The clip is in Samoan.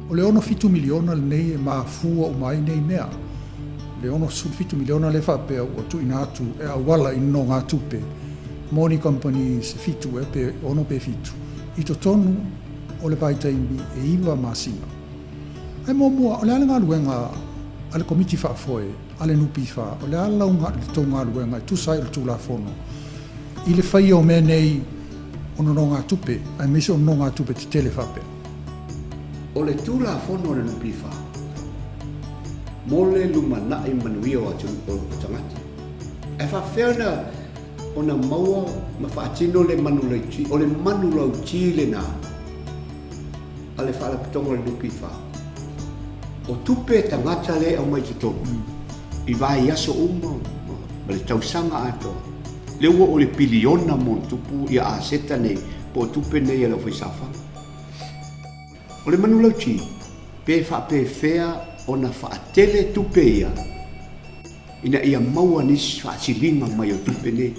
O le 67 miliona lenei e mafua uma ai nei mea. Le 67 miliona lea faapea ua tuuina atu e auala i nonogatupe mo ni kamupani se 7 ea pe 6 pe 7 i totonu o le vaitaimi e 9 masina. Ae muamua, o le a le galuega a le Komiti Faafoe a le NPF? O le a le tou galuega e tusa ai o le Tulafono i le faia o mea nei o nonogatupe, aemaise o nonogatupe tetele faapea? O le Tulafono a le NPF mo le lumanai manuia o atunuu o tagata. Ae faapefea ona ona maua ma faatino le manulauti, o le manulauti lena a le Faalapotopotoga o le NPF. O tupe tagata lea e aumai i totonu i vaiaso uma ma le tausaga atoa, lea ua oo i le piliona ma ona tupu ia aseta nei po o tupe nei a le aufaisaofaga. O le manulauti, pe faapefea ona faatele tupe ia ina ia maua nisi faasiliga mai o tupe nei.